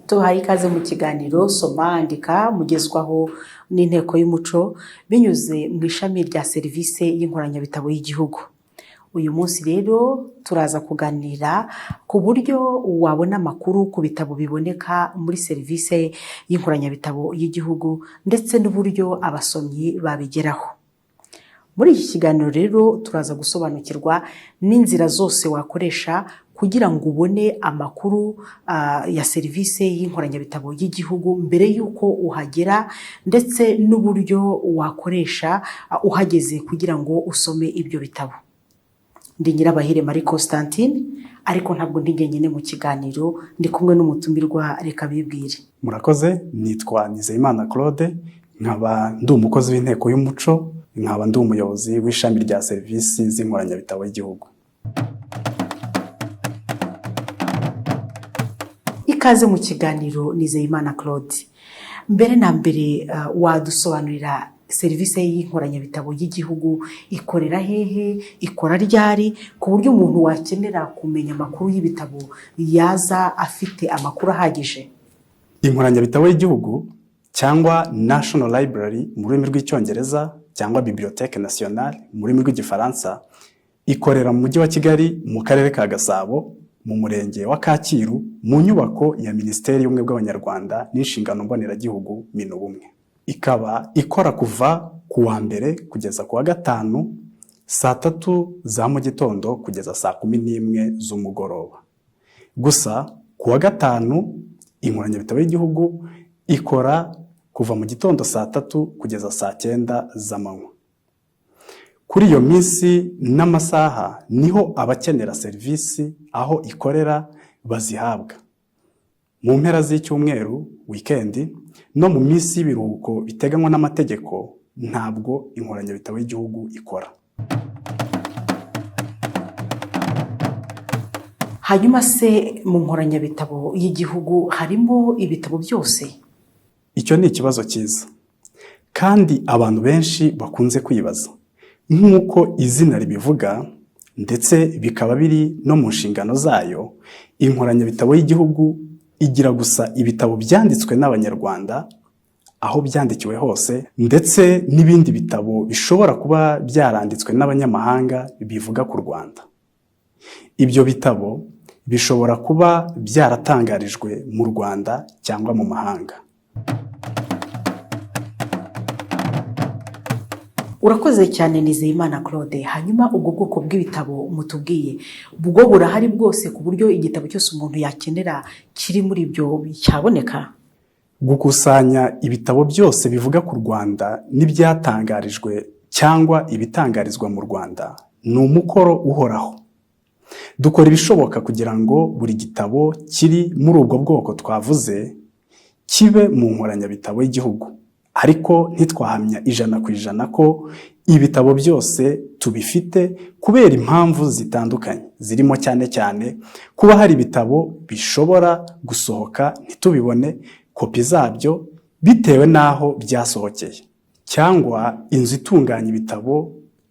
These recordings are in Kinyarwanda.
Tubahaye ikaze mu kiganiro Soma Andika, mugezwaho n'Inteko y'Umuco binyuze mu ishami rya serivisi y'inkoranyabitabo y'igihugu. Uyu munsi rero turaza kuganira ku buryo wabona amakuru ku bitabo biboneka muri serivisi y'inkoranyabitabo y'igihugu, ndetse n'uburyo abasomyi babigeraho. Muri iki kiganiro rero turaza gusobanukirwa n'inzira zose wakoresha kugira ngo ubone amakuru ya serivisi y'inkoranyabitabo y'igihugu mbere y'uko uhagera, ndetse n'uburyo wakoresha uhageze kugira ngo usome ibyo bitabo. Ndi Nyirabahire Marie Constantine, ariko ntabwo ndi njyenyine mu kiganiro, ndi kumwe n'umutumirwa, reka bibwire. Murakoze, nitwa Nizeyimana Claude, nkaba ndi umukozi w'Inteko y'Umuco, nkaba ndi umuyobozi w'ishami rya serivisi z'inkoranyabitabo y'igihugu. Ikaze mu kiganiro, Nizeyimana Claude. Mbere na mbere, wadusobanurira serivisi y'inkoranyabitabo y'igihugu ikorera hehe, ikora ryari, ku buryo umuntu wakenera kumenya amakuru y'ibitabo yaza afite amakuru ahagije? Inkoranyabitabo y'igihugu, cyangwa National Library mu rurimi rw'Icyongereza, cyangwa Bibliothèque Nationale mu rurimi rw'Igifaransa, ikorera mu Mujyi wa Kigali, mu Karere ka Gasabo, mu Murenge wa Kacyiru, mu nyubako ya Minisiteri y'Ubumwe bw'Abanyarwanda n'Inshingano Mboneragihugu, Minubumwe. Ikaba ikora kuva ku wa mbere kugeza ku wa gatanu, saa 3 za mu gitondo kugeza saa 11 z'umugoroba. Gusa ku wa gatanu Inkoranyabitabo y'igihugu ikora kuva mu gitondo saa 3 kugeza saa 9 z'amanywa. Kuri iyo minsi n'amasaha niho abakenera serivisi aho ikorera bazihabwa. Mu mpera z'icyumweru, wikendi, no mu minsi y'ibiruhuko biteganywa n'amategeko, ntabwo Inkoranyabitabo y'igihugu ikora. Hanyuma se mu nkoranyabitabo y'igihugu harimo ibitabo byose? Icyo ni ikibazo cyiza kandi abantu benshi bakunze kwibaza. Nk'uko izina ribivuga, ndetse bikaba biri no mu nshingano zayo, Inkoranyabitabo y'igihugu igira gusa ibitabo byanditswe n'Abanyarwanda aho byandikiwe hose, ndetse n'ibindi bitabo bishobora kuba byaranditswe n'abanyamahanga bivuga ku Rwanda. Ibyo bitabo bishobora kuba byaratangarijwe mu Rwanda cyangwa mu mahanga. Urakoze cyane, Nizeyimana Claude. Hanyuma ubwo bwoko bw'ibitabo mutubwiye bwo burahari bwose, ku buryo igitabo cyose umuntu yakenera kiri muri ibyo cyaboneka? Gukusanya ibitabo byose bivuga ku Rwanda n'ibyatangarijwe cyangwa ibitangarizwa mu Rwanda ni umukoro uhoraho. Dukora ibishoboka kugira ngo buri gitabo kiri muri ubwo bwoko twavuze kibe mu nkoranyabitabo y'igihugu, ariko ntitwahamya 100% ko ibitabo byose tubifite, kubera impamvu zitandukanye zirimo cyane cyane kuba hari ibitabo bishobora gusohoka ntitubibone kopi zabyo bitewe n'aho byasohokeye, cyangwa inzu itunganya ibitabo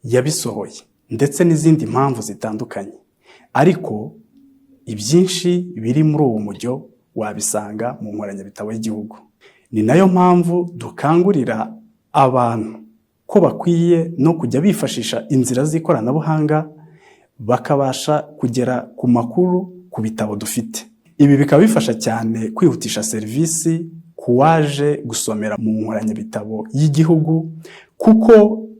yabisohoye, ndetse n'izindi mpamvu zitandukanye. Ariko ibyinshi biri muri uwo mujyo wabisanga mu nkoranyabitabo y'igihugu. Ni nayo mpamvu dukangurira abantu ko bakwiye no kujya bifashisha inzira z'ikoranabuhanga, bakabasha kugera ku makuru ku bitabo dufite. Ibi bikaba bifasha cyane kwihutisha serivisi ku waje gusomera mu nkoranyabitabo y'igihugu, kuko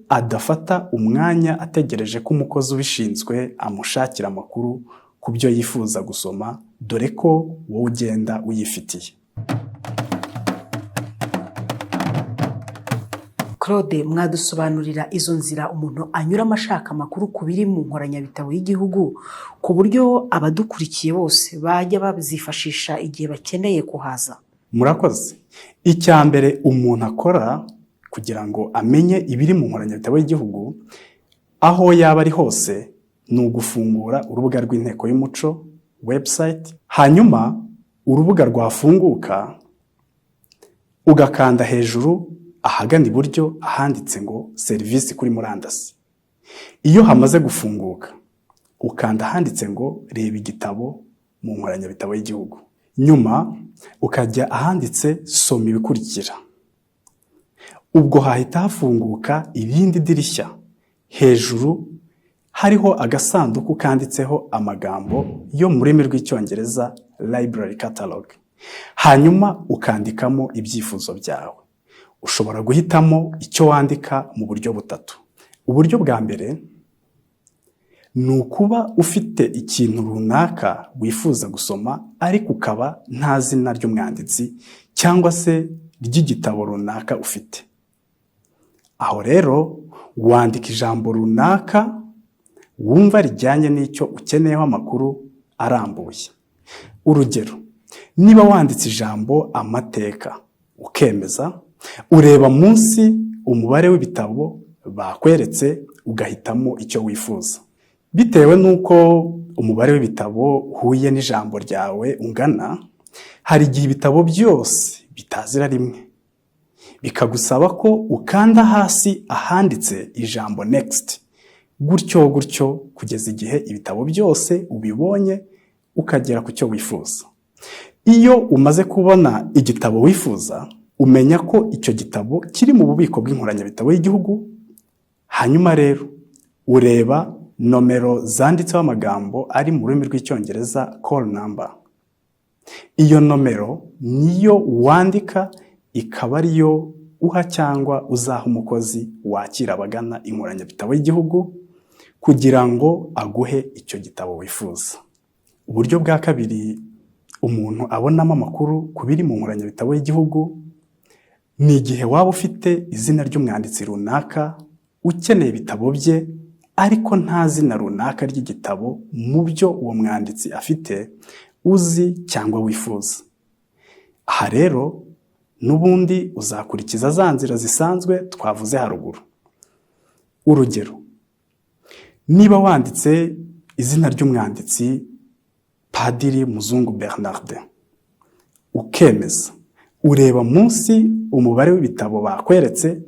adafata umwanya ategereje ko umukozi ubishinzwe amushakira amakuru ku byo yifuza gusoma, dore ko wowe ugenda uyifitiye. Claude, mwadusobanurira izo nzira umuntu anyuramo ashaka amakuru ku biri mu nkoranyabitabo y'igihugu, ku buryo abadukurikiye bose bajya bazifashisha igihe bakeneye kuhaza? Murakoze. Icya mbere umuntu akora kugira ngo amenye ibiri mu nkoranyabitabo y'igihugu aho yaba ari hose ni ugufungura urubuga rw'Inteko y'Umuco, website, hanyuma urubuga rwafunguka ugakanda hejuru ahagana iburyo ahanditse ngo "Serivisi kuri murandasi". Iyo hamaze gufunguka, ukanda ahanditse ngo "Reba igitabo mu nkoranyabitabo y'igihugu". Nyuma ukajya ahanditse "Soma ibikurikira". Ubwo hahita hafunguka irindi dirishya, hejuru hariho agasanduku kanditseho amagambo yo mu rurimi rw'Icyongereza "Library Catalog", hanyuma ukandikamo ibyifuzo byawe. Ushobora guhitamo icyo wandika mu buryo butatu. Uburyo bwa mbere ni ukuba ufite ikintu runaka wifuza gusoma, ariko ukaba nta zina ry'umwanditsi cyangwa se ry'igitabo runaka ufite. Aho rero wandika ijambo runaka wumva rijyanye n'icyo ukeneyeho amakuru arambuye. Urugero, niba wanditse ijambo "amateka" ukemeza, ureba munsi umubare w'ibitabo bakweretse, ugahitamo icyo wifuza. Bitewe n'uko umubare w'ibitabo uhuye n'ijambo ryawe ungana, hari igihe ibitabo byose bitazira rimwe, bikagusaba ko ukanda hasi ahanditse ijambo "Next", gutyo gutyo kugeza igihe ibitabo byose ubibonye, ukagera ku cyo wifuza. Iyo umaze kubona igitabo wifuza, umenya ko icyo gitabo kiri mu bubiko bw'inkoranyabitabo y'igihugu. Hanyuma rero ureba nomero zanditseho amagambo ari mu rurimi rw'Icyongereza "call number". Iyo nomero niyo wandika, ikaba ariyo uha cyangwa uzaha umukozi wakira abagana inkoranyabitabo y'igihugu kugira ngo aguhe icyo gitabo wifuza. Uburyo bwa kabiri umuntu abonamo amakuru ku biri mu nkoranyabitabo y'igihugu ni igihe waba ufite izina ry'umwanditsi runaka ukeneye ibitabo bye, ariko nta zina runaka ry'igitabo mu byo uwo mwanditsi afite uzi cyangwa wifuza. Aha rero n'ubundi uzakurikiza za nzira zisanzwe twavuze haruguru. Urugero, niba wanditse izina ry'umwanditsi Padiri Muzungu Bernardin ukemeza, ureba munsi umubare w'ibitabo bakweretse,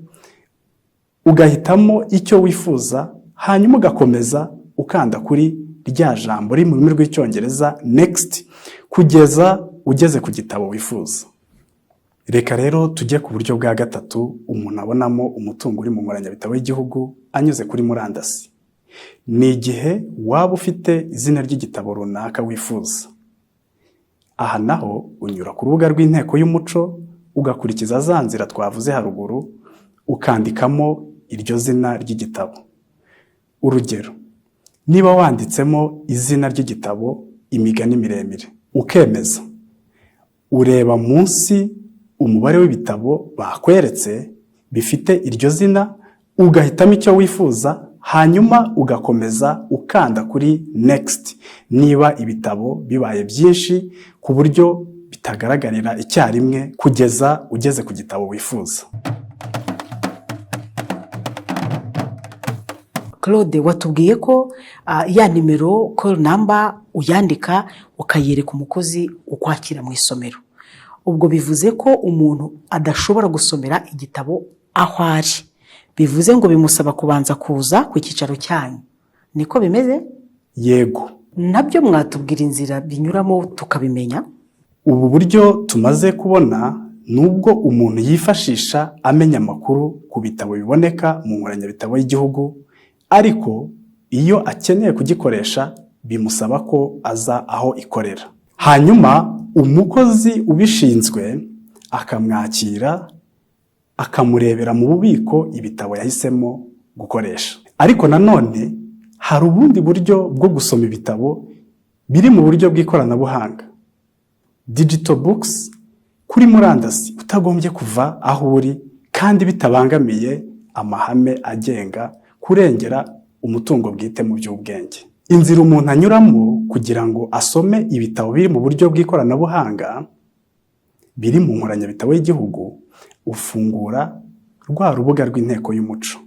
ugahitamo icyo wifuza, hanyuma ugakomeza ukanda kuri rya jambo riri mu rurimi rw'Icyongereza "Next" kugeza ugeze ku gitabo wifuza. Reka rero tujye ku buryo bwa gatatu umuntu abonamo umutungo uri mu nkoranyabitabo y'igihugu anyuze kuri murandasi. Ni igihe waba ufite izina ry'igitabo runaka wifuza. Aha naho unyura ku rubuga rw'Inteko y'Umuco, ugakurikiza za nzira twavuze haruguru, ukandikamo iryo zina ry'igitabo. Urugero, niba wanditsemo izina ry'igitabo "Imigani miremire" ukemeza, ureba munsi umubare w'ibitabo bakweretse bifite iryo zina, ugahitamo icyo wifuza, hanyuma ugakomeza ukanda kuri "Next" niba ibitabo bibaye byinshi ku buryo bitagaragarira icyarimwe, kugeza ugeze ku gitabo wifuza. Claude, watubwiye ko ya nimero call number uyandika ukayereka umukozi ukwakira mu isomero. Ubwo bivuze ko umuntu adashobora gusomera igitabo aho ari, bivuze ngo bimusaba kubanza kuza ku cyicaro cyanyu, niko bimeze? Yego. Nabyo mwatubwira inzira binyuramo tukabimenya? Ubu buryo tumaze kubona nubwo umuntu yifashisha amenya amakuru ku bitabo biboneka mu nkoranyabitabo y'igihugu, ariko iyo akeneye kugikoresha bimusaba ko aza aho ikorera, hanyuma umukozi ubishinzwe akamwakira, akamurebera mu bubiko ibitabo yahisemo gukoresha. Ariko nanone hari ubundi buryo bwo gusoma ibitabo biri mu buryo bw'ikoranabuhanga, digital books, kuri murandasi, utagombye kuva aho uri kandi bitabangamiye amahame agenga kurengera umutungo bwite mu by'ubwenge. Inzira umuntu anyuramo kugira ngo asome ibitabo biri mu buryo bw'ikoranabuhanga biri mu nkoranyabitabo y'igihugu, ufungura rwa rubuga rw'Inteko y'Umuco,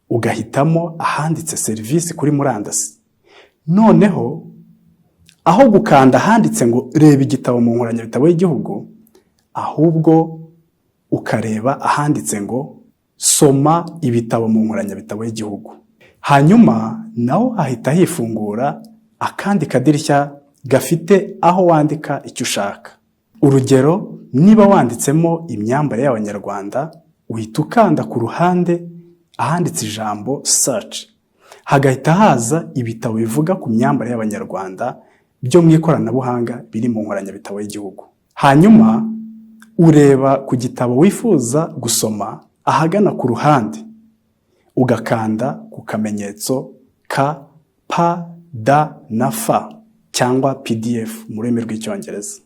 ugahitamo ahanditse "Serivisi kuri murandasi". Noneho aho gukanda ahanditse ngo "Reba igitabo mu nkoranyabitabo y'igihugu", ahubwo ukareba ahanditse ngo "Soma ibitabo mu nkoranyabitabo y'igihugu". Hanyuma naho hahita hifungura akandi kadirishya gafite aho wandika icyo ushaka. Urugero, niba wanditsemo imyambarire y'Abanyarwanda, uhita ukanda ku ruhande ahanditse ijambo "search", hagahita haza ibitabo bivuga ku myambarire y'Abanyarwanda byo mu ikoranabuhanga biri mu nkoranyabitabo y'igihugu. Hanyuma ureba ku gitabo wifuza gusoma ahagana ku ruhande, ugakanda ku kamenyetso ka P, D na F cyangwa PDF mu rurimi rw'Icyongereza.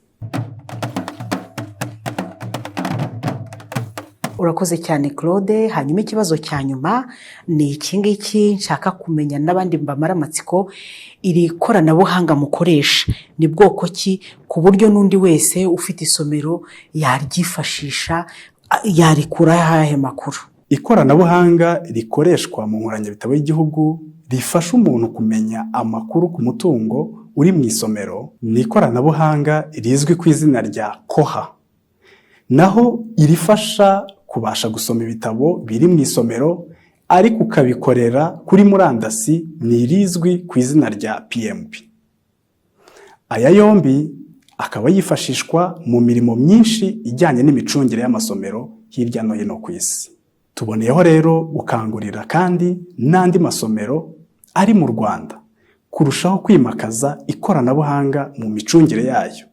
Urakoze cyane, Claude. Hanyuma ikibazo cya nyuma ni iki ngiki nshaka kumenya n'abandi mbamara amatsiko: iri koranabuhanga mukoresha ni bwoko ki, ku buryo n'undi wese ufite isomero yaryifashisha, yarikura ayahe makuru? Ikoranabuhanga rikoreshwa mu nkoranyabitabo y'igihugu rifasha umuntu kumenya amakuru ku mutungo uri mu isomero ni ikoranabuhanga rizwi ku izina rya Koha. Naho irifasha kubasha gusoma ibitabo biri mu isomero ariko ukabikorera kuri murandasi ni irizwi ku izina rya PMB. Aya yombi akaba yifashishwa mu mirimo myinshi ijyanye n'imicungire y'amasomero hirya no hino ku isi. Tuboneyeho rero gukangurira kandi n'andi masomero ari mu Rwanda kurushaho kwimakaza ikoranabuhanga mu micungire yayo,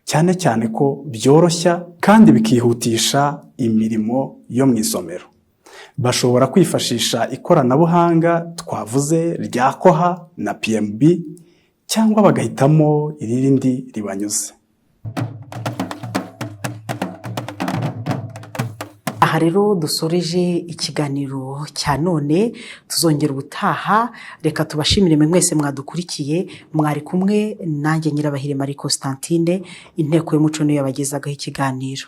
cyane cyane ko byoroshya kandi bikihutisha imirimo yo mu isomero. Bashobora kwifashisha ikoranabuhanga twavuze rya Koha na PMB, cyangwa bagahitamo irindi ribanyuze. Aha rero dusoreje ikiganiro cya none, tuzongera ubutaha. Reka tubashimire mwe mwese mwadukurikiye. Mwari kumwe nanjye, Nyirabahire Marie Constantine. Inteko y'Umuco niyo yabagezagaho ikiganiro.